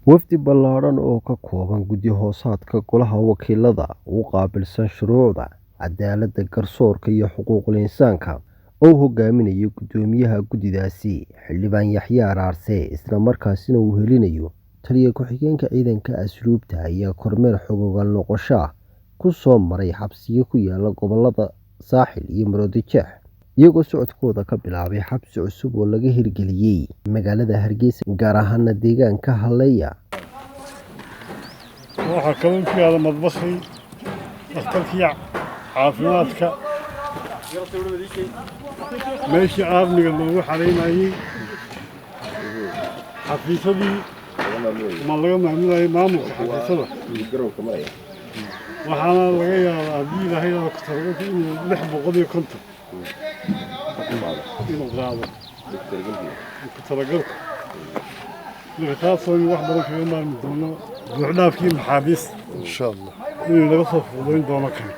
Wafdi ballaadhan oo ka kooban guddi-hoosaadka Golaha Wakiilada u qaabilsan shuruucda, cadaaladda, garsoorka iyo xuquuqul insaanka oo uu hogaaminayo guddoomiyaha guddidaasi Xildhibaan Yaxye Araarse, isla markaasina uu helinayo taliye ku-xigeenka ciidanka asluubta, ayaa kormeer xog-ogaal noqosho ah ku soo maray xabsiyo ku yaala gobollada Saaxil iyo Maroodijeex, iyagoo socodkooda ka bilaabay xabsi cusub oo laga hirgeliyey magaalada Hargeysa, gaar ahaana deegaanka Halleeya. Waxaa kaloo ku yaala madbakhii, dhakhtarkii caafimaadka, meeshii aadmiga loogu xaraynayey, xafiisyadii ma laga maamulayay maamulka xafiisyada. Waxaana laga yaabaa, haddii Ilaahay ku talagalku, inuu 650 inuu qaado ku talagalku. Marka taasoo wax badan kaga maarmi doono buuxdhaafkii maxaabiista, insha Allah, inuu naga soo fududayn doono kan.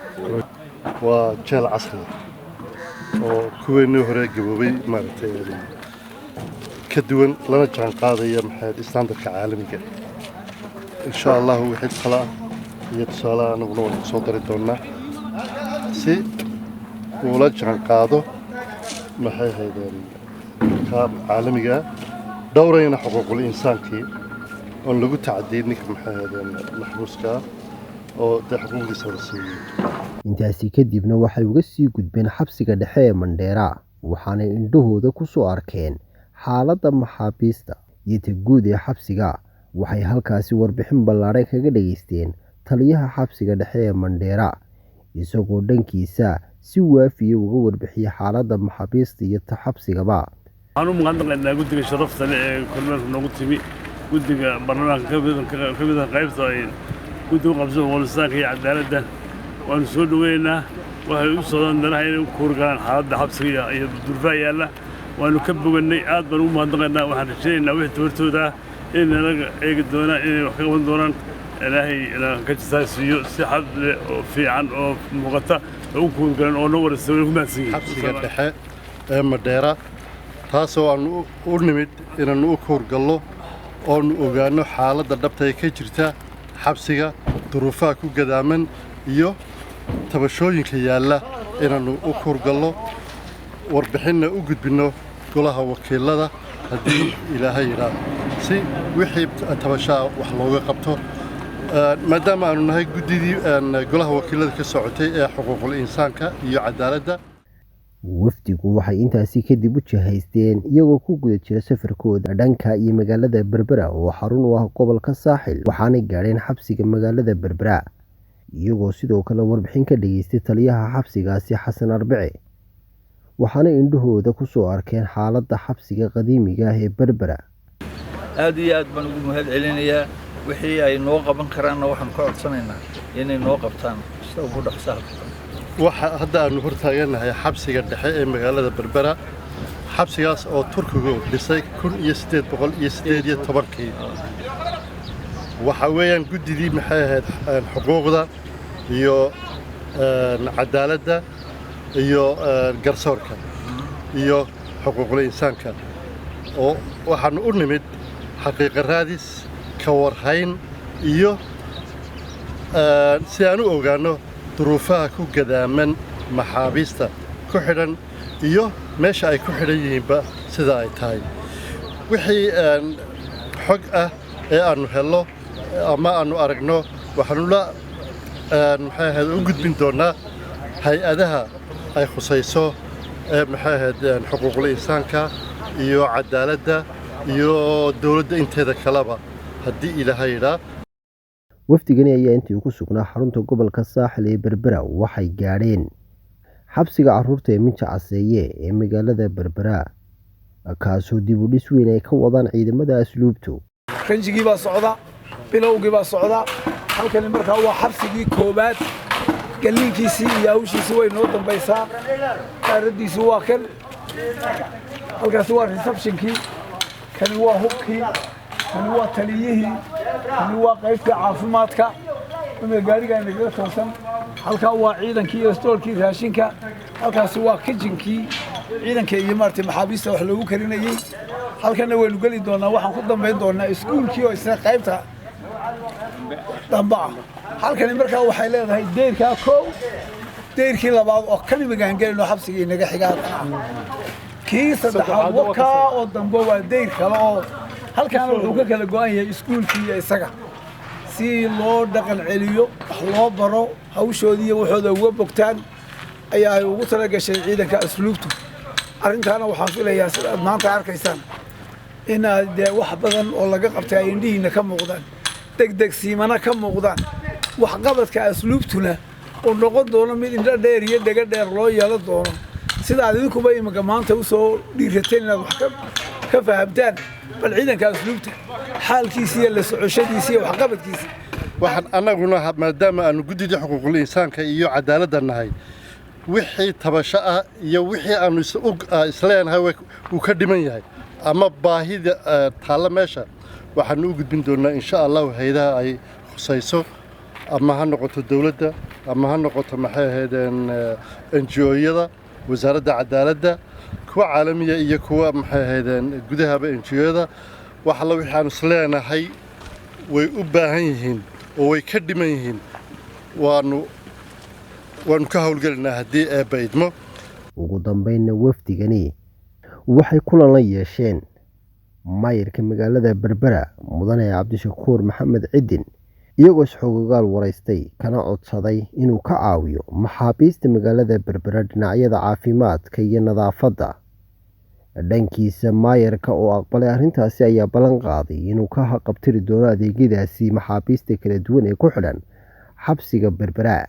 Waa jeel casri oo kuweennii hore gaboobay maaragtay ka duwan, lana jaan qaadaya maxay standardka caalamiga, insha Allahu. Wixii tala ah iyo tusaalaha anaguna waan kusoo dari doonaa si uula jaan qaado maxay ahaydeen ka caalamiga, dhowrayna xuquuqul insaankii oon lagu tacdiyin ninka maxay ahaydeen maxbuuska ah oo dee xuquuqdiisa la siiyey. Intaasi kadibna waxay uga sii gudbeen xabsiga dhexe ee Mandheera, waxaanay indhahooda ku soo arkeen xaaladda maxaabiista iyo ta guud ee xabsiga. Waxay halkaasi warbixin ballaadhan kaga dhageysteen taliyaha xabsiga dhexe ee Mandheera, isagoo dhankiisa si waafiya uga warbixiyey xaaladda maxaabiista iyo ta xabsigaba. Waxaan u mahadnaqaynaa guddiga sharafta leh ee kormeerka noogu timi, guddiga baarlamaanka ka mid ah qaybta ay guddiga u qabsan xuquuqul insaanka iyo cadaaladda. Waanu soo dhoweynaynaa. Waxay u socdaan danaha inay u kuurgalaan xaaladda xabsiga iyo duruufaha yaalla. Waanu ka bogannay, aad baan ugu mahadnaqaynaa. Waxaan rajaynaynaa wixii tabartooda ah inay nala eegi doonaan, inay wax ka qaban doonaan. Ilaahay ka jisaa siiyo si xad leh oo fiican oo muuqata oo u kuurgalaan oo noo waraysa. Way ku mahadsan yihiin. Xabsiga dhexe ee Madheera, taasoo aanu u nimid inaannu u kuurgallo oonu ogaanno xaaladda dhabta ee ka jirta xabsiga, duruufaha ku gadaaman iyo tabashooyinka yaalla, inaannu u kuurgallo, warbixinna u gudbinno golaha wakiilada, haddii Ilaahay yidhaah, si wixii tabashaa wax looga qabto, maadaama aanu nahay guddidii golaha wakiilada ka socotay ee xuquuqul insaanka iyo cadaaladda. Wafdigu waxay intaasi kadib u jihaysteen, iyagoo ku guda jira safarkooda, dhanka iyo magaalada Berbera oo xarun u ah gobolka Saaxil. Waxaanay gaadheen xabsiga magaalada Berbera, iyagoo sidoo kale warbixin ka dhageystay taliyaha xabsigaasi Xasan Arbice. Waxaanay indhahooda ku soo arkeen xaaladda xabsiga qadiimiga ah ee Berbera. Aad iyo aad baan ugu mahad celinayaa. Wixii ay noo qaban karaanna waxaan ka codsanaynaa inay noo qabtaan sida ugu dhaqsaha badan. Waxa hadda aanu hor taagannahay xabsiga dhexe ee magaalada Berbera, xabsigaas oo Turkigu dhisay 1818-kii. Waxa weeyaan guddidii maxay ahayd xuquuqda iyo cadaaladda iyo garsoorka iyo xuquuqul insaanka oo waxaanu u nimid xaqiiqa raadis, ka warhayn iyo si aan u ogaanno duruufaha ku gadaaman maxaabiista ku xidhan iyo meesha ay ku xidhan yihiinba sida ay tahay. Wixii xog ah ee aanu hello ama aanu aragno, waxaanu la maxay ahayd u gudbin doonnaa hay-adaha ay khusayso ee maxay ahayd xuquuqul insaanka iyo cadaaladda iyo dowladda inteeda kaleba, haddii Ilaahay yidhaa. Wafdigani ayaa intii ku sugnaa xarunta gobolka Saaxil ee Berbera waxay gaadheen xabsiga carruurta ee Minja Caseeye ee magaalada Berbera, kaasoo dib u dhis weyn ay ka wadaan ciidamada asluubtu. Ranjigii baa socda, bilowgii baa socda. Halkani markaa waa xabsigii koowaad. Galliinkiisii iyo hawshiisii way noo dambaysaa. Daaraddiisii waa kan. Halkaasi waa receptionkii, kani waa hubkii, kani waa taliyihii, kani waa qaybtii caafimaadka. Imika gaarigaa nagaga toosan. Halkaa waa ciidankii iyo stoorkii raashinka. Halkaasi waa kitchenkii ciidanka iyo maaragtay maxaabiista wax loogu karinayey. Halkanna waynu geli doonaa. Waxaan ku dambayn doonaa iskuulkii oo isna qaybta dambe ah. Halkani markaa waxay leedahay deyrkaa kow, deyrkii labaad oo kan imigaan gelino, xabsigii inaga xiga halkan ah, kii saddexaad wakaa oo dambe waa deyr kale oo halkaana wuxuu ka kala go'an yahay iskuulkii iyo isaga, si loo dhaqan celiyo, wax loo baro, hawshoodii iyo waxooda uga bogtaan ayaa ay ugu tala gashay ciidanka asluubtu. Arrintaana waxaan filayaa, sida aad maanta arkaysaan, inaad dee wax badan oo laga qabtay ay indhihiina ka muuqdaan, degdegsiimana ka muuqdaan, waxqabadka asluubtuna uu noqon doono mid indho dheer iyo dhego dheer loo yeelan doono, sida aad idinkuba iminka maanta usoo dhiirateen inaad wax ka fahamtaan bal ciidanka asluubta xaalkiisa iyo la socoshadiisa iyo waxqabadkiisa. Waxaan annaguna, maadaama aanu guddidii xuquuqul insaanka iyo cadaaladda nahay, wixii tabasho ah iyo wixii aanu isleenahay wuu ka dhiman yahay ama baahida taalla meesha, waxaanu u gudbin doonaa insha Allahu hay'adaha ay khusayso, ama ha noqoto dowladda ama ha noqoto, maxay ahaydeen, NGO-yada, wasaaradda cadaaladda, kuwa caalamiya iyo kuwa, maxay ahaydeen, gudahaba NGO-yada. Wax alla wixii aanu isleenahay way u baahan yihiin oo way ka dhiman yihiin, waanu ka howlgelinaa haddii Eebba idmo. Ugu dambeynna wafdigani waxay kulan la yeesheen maayirka magaalada Berbera, Mudane Cabdishakuur Maxamed Cidin, iyagoo isxogogaal waraystay kana codsaday inuu ka caawiyo maxaabiista magaalada Berbera dhinacyada caafimaadka iyo nadaafadda. Dhankiisa, maayarka oo aqbalay arrintaasi ayaa ballan qaaday inuu ka haqabtiri doono adeegyadaasi maxaabiista kala duwan ee ku xidhan xabsiga Berbera.